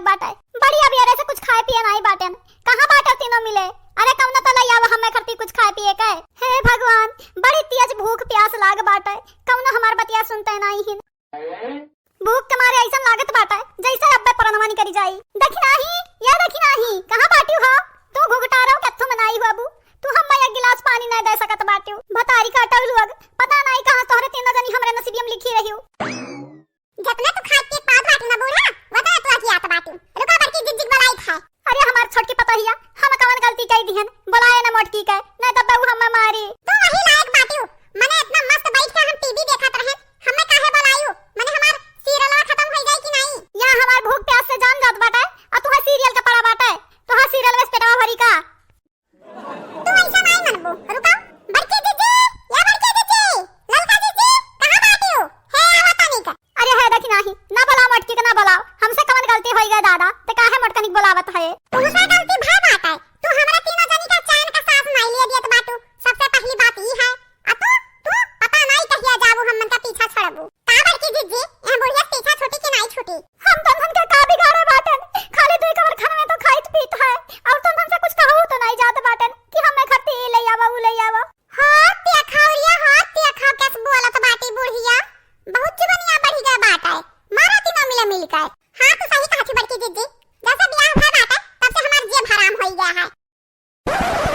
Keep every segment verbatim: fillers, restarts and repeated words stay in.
बाटे। बड़ी अबेरे से कुछ खाए पिए नाहीं बाटेन। कहाँ बाटे तीनों मिले? अरे कउनो तो लइ आवा हमें खरती कुछ खाए पिए के। हे भगवान, बड़ी तेज भूख प्यास लाग बाटे, कउनो हमार बतिया सुनते नाहीं हिन। भूख के मारे अइसन लागत बाटे जइसे अब्बे परनवा निकरी जाई। देखी नाहीं, या देखी नाहीं, कहाँ बाटिउ हो? तू घुघटारव के अथु में नाहीं हुआ बू, तू हमें एक गिलास पानी नाहीं दे सकत बाटिउ। भतारी काटउ लोग, पता नाहीं कहाँ तोहरे तीनों जनी हमरे नसीबिया में लिखी रहिउ। जतना तू खाए के पावत बाटू ना बूढ़ा, वतना तू अजियात बाटू। रुका बड़की जिज्जी के बोलाइत है। अरे हमार छोटकी पतोहिया, हम कवन गलती कइ दिहन? बोलाए ना मोटकी के, नाहीं तो बहू हमें मारी। तू वही लायक बाटू, मने इतना मस्त बैठ के हम टीवी देखत रहेन, हमें काहे बोलायू? मने हमार सीरियलवा खतम होइ जाई कि नाहीं? या हमार भूख प्यास से जान जात बाटे, अउ तुहे सीरियल के पड़ा बाटे, तुहार सीरियल में से पेटवा भरी का? तू ऐसा नाहीं मनबू। रुका, बड़की जिज्जी, या बड़की जिज्जी, ललका जिज्जी, कहाँ बाटिउ? हे, आवा तनिक। अरे हे, देखी नाहीं, ना बोलाव मोटकी के, ना बोलाव। हमसे कवन गलती होइ गए दादा, ते काहे मोटकनिक बोलावत है? तुमसे गलती भा बाटे, तू हमरा तीनों जनी का चैन का सांस नाहीं लिए दियत बाटू। सबसे पहली बात ई है, आ तू, तू पता नाहीं कहिया जाबू हमन का पीछा छोड़बू। का बड़की जिज्जी, एह बुढ़िया के पीछा छूटी कि नाहीं छूटी? हम तोहन के का बिगाड़े बाटेन? खाली दुइ कवर खाना में तो खाइत पीत है, अउर तोहन से कुछ कहू तो नाहीं जात बाटेन कि हमें खरती ई लइ आवा, ऊ लइ आवा। हाँ, तिया खावरिया, हाँ, तिया खाव कैस बोलत बाटी बुढ़िया। बहुत जुबनिया बढ़ी गए बाटे। मारा तीनों मिले मिल के। हाँ, तू सही कहत ही बड़की जिज्जी। जब से बियाह भा बाटे, तब से हमार जेब हराम होइ गया है।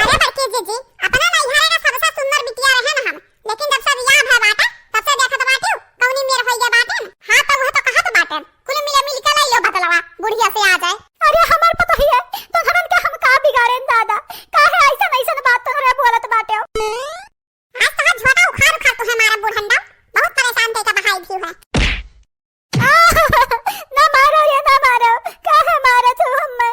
अरे बड़की जिज्जी, अपना नैहरे का सबसे सुंदर बिटिया रहे न हम, लेकिन जब से बियाह भा बाटे, तब से देखत बाटिउ, कउनी मेर होइ गया बाटे न। हाँ, तो वह तो कहत बाटे, कुल मिले मिल के लइ लो बदलवा, बुढ़िया से आ जाए। अरे हमार पतोहिया, तोहरन के हम का बिगाड़ेन दादा, काहे अइसन अइसन बात तोहरे बोलत बाटे? आज तोहार झोटा उखाड़ उखाड़ तुहे मारब बुढ़ंडा, बहुत परेशान कइके बहाई भी है। ना मारो रे, ना मारो, काहे मारत हो हमें?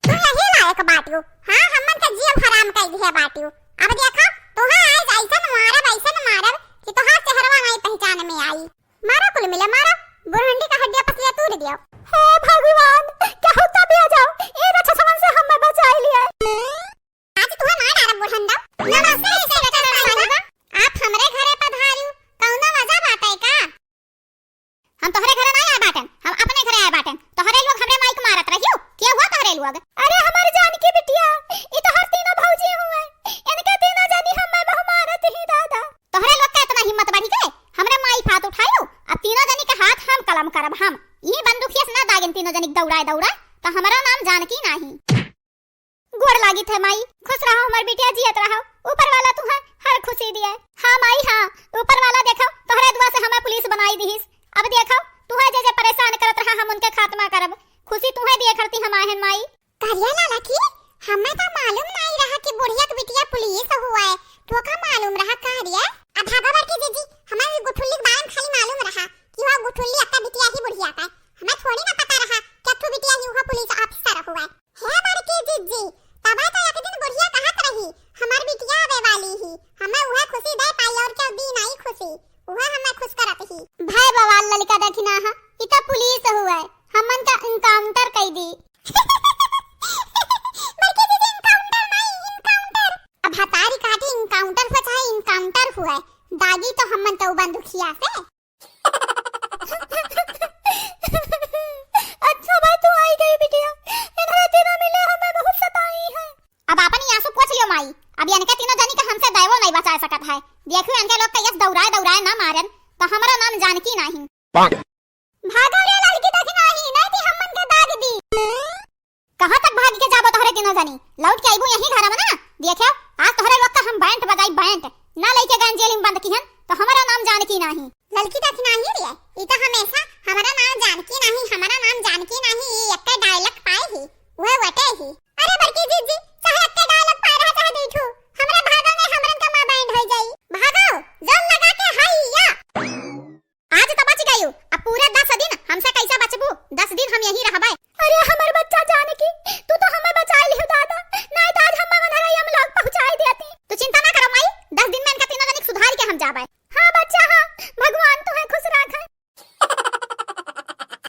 तू यही लायक बाटियो, हाँ, हमन के जियब हराम कइ दिहे बाटियो। अब देखा, तोहे आज अइसन मारब, अइसन मारब कि तोहार चेहरवा नाहीं पहचान में आई। मारा कुल मिले, मारा, बुढ़ंडी का हड्डिया पसलिया तूड़ दियो। हे भगवान, केहू तब आ जाओ, ए रक्षसवन से हमें बचाई लिए। आज तुहे मार डारब बुढ़ंडा। नमस्ते, इंस्पेक्टर साहिबा। आप हमरे घरे पधारियो, कउनो वजह बाटे का? हम तोहरे घरे नाहीं आए बाटेन, हम अपने घरे आए बाटेन। तोहरे लोग हमरे माई के मारत रहियो, के हुआ तोहरे लोग? अरे हमार जानकी बिटिया, ई तोहर तीनों भौजी हुए, इनके तीनों जनी हमें बहु मारत ही दादा। तोहरे लोग का इतना हिम्मत बढ़ी के हमरे माई फात उठायो? अब तीनों जनी के हाथ हम कलम करब हम। ई बंदूकिया से ना दागिन तीनों जनी के दौड़ाए दौड़ाए, तो हमारा नाम जानकी नाहीं। गोड़ लागित है माई, खुश रहो हमार बिटिया, जियत रहो। ऊपर वाला तुहे हर खुशी दिए। हाँ माई हाँ, ऊपर वाला देखो तोहरे दुआ से हमें पुलिस बनाई दिहिस। अब देखो तुहे जे जे परेशान करत रहा हम उनके खात्मा करब। खुशी तुहे दिए खरती हम आए हन माई। करिया लाला की हमें तो मालूम नाहीं रहा कि बुढ़िया के बिटिया पुलिस हुआ है। तोका मालूम रहा करिया? अब भागा बड़की जिज्जी, हमें गुठुल्ली के बारे में खाली मालूम रहा कि वह गुठुल्ली अक्का बिटिया ही बुढ़िया का है। हमें थोड़ी ना पता रहा कि अक्का बिटिया ही वह पुलिस ऑफिसर हुआ है। हे बड़की जिज्जी, तबे तो एक दिन बुढ़िया कहत रही, "हमार बिटिया आवे वाली ही, हमें उहे खुशी दे पाई और केहू दी नाहीं खुशी, उहे हमें खुश करत ही।" भय बवाल ललिका देखी ना हा, ई तो पुलिस हुए, हमन का encounter कई दी। बड़की जिज्जी, encounter नाहीं, encounter। अब हतारी काटी encounter से चाहे encounter हुए, दागी तो हमन तो बंदुखिया से। अच्छा भाई, तू आई गई बिटिया। इन्हरे तीनों मिले हमें बहुत सताई है। अब आपन ई आंसू पोंछ लियो माई। अब इनके तीनों जनी के हमसे दैवो नाहीं बचा सकत है। देखियो इनके लोग के यस दौड़ाए दौड़ाए ना मारन, तो हमारा नाम जानकी नाहीं। भागो रे लड़की, देखी नाहीं, नाहीं थी हमन के दाग दी। कहाँ तक भाग के जाबो तोहरे तीनों जनी? लौट के आइबू यही घर में ना। देखियो, आज तोहरे लोग का हम बैंड बजा